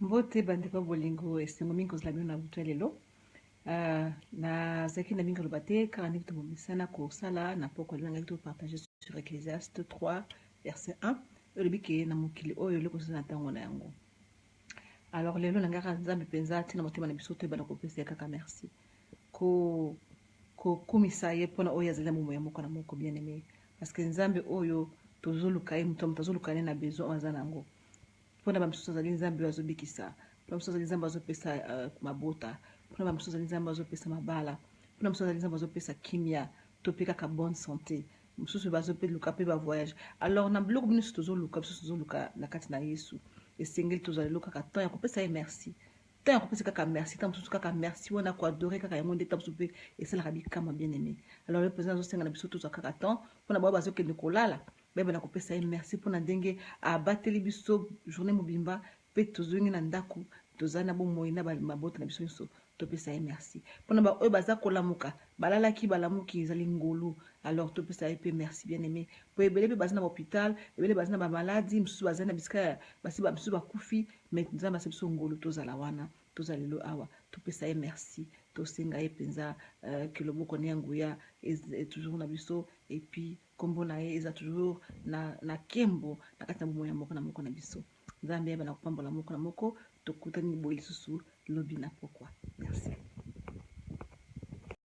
Mbote bandeko ya bolingo, esengo mingi kozala bino na butu ya lelo. Nazalaki na mingi koloba te, kaka ndenge tobomisana kosala na pokwa lelo, nangaki topartage sur Ecclésiaste 3 verset 1 oyo elobi ke na mokili oyo eloko eza na ntango na yango. Alors lelo nangaka Nzambe mpenza ntina motema na biso toyebana kopesa ye kaka merci, ko kokumisa ye mpona oyo azali na bomoi ya moko na moko bien aimé, parce que Nzambe oyo tozoluka ye, moto moto azoluka ye na besoin oyo aza na yango. Mpona bamosusu azali Nzambe oyo azobikisa, mpona mosusu azali Nzambe azopesa mabota, mpona bamosusu azali Nzambe azopesa mabala, mpona mosusu azali Nzambe azopesa kimia to mpe kaka bonne santé, mosusu bazoluka mpe bavoyage. Alors na biloko nyonso tozoluka, biso tozoluka na kati na Yesu, esengeli tozwa lelo kaka temps ya kopesa ye merci, temps ya kopesa kaka merci, ntango mosusu kaka merci wana koadore kaka yango nde ntango mosusu mpe esalaka bikama bien aimé. Alors le président azosenga na biso tozwa kaka temps mpona bao bazokende kolala, bayebana kopesa ye merci mpona ndenge abateli biso journée mobimba mpe tozongi na ndako, tozali na bomoi na mabota na biso nyonso. Topesa ye merci mpona baoyo baza kolamuka, balalaki balamuki, ezali ngolu. Alors topesa ye mpe merci bien aimé, po ebele mpe baza na bahôpital, ebele baza na bamaladi, mosusu baza na bisika basi, mosusu bakufi, mais Nzambe asali biso ngolu tozala wana, tozala lelo awa. Topesa ye merci, tosenga ye mpenza ke loboko na ya nguya toujours na biso, et puis nkombo na ye eza toujours na nkembo na kati na bomoi ya moko na moko na biso. Nzambe ayeba na kopambola moko na moko. Tokutani boye lisusu lobi na pokwa.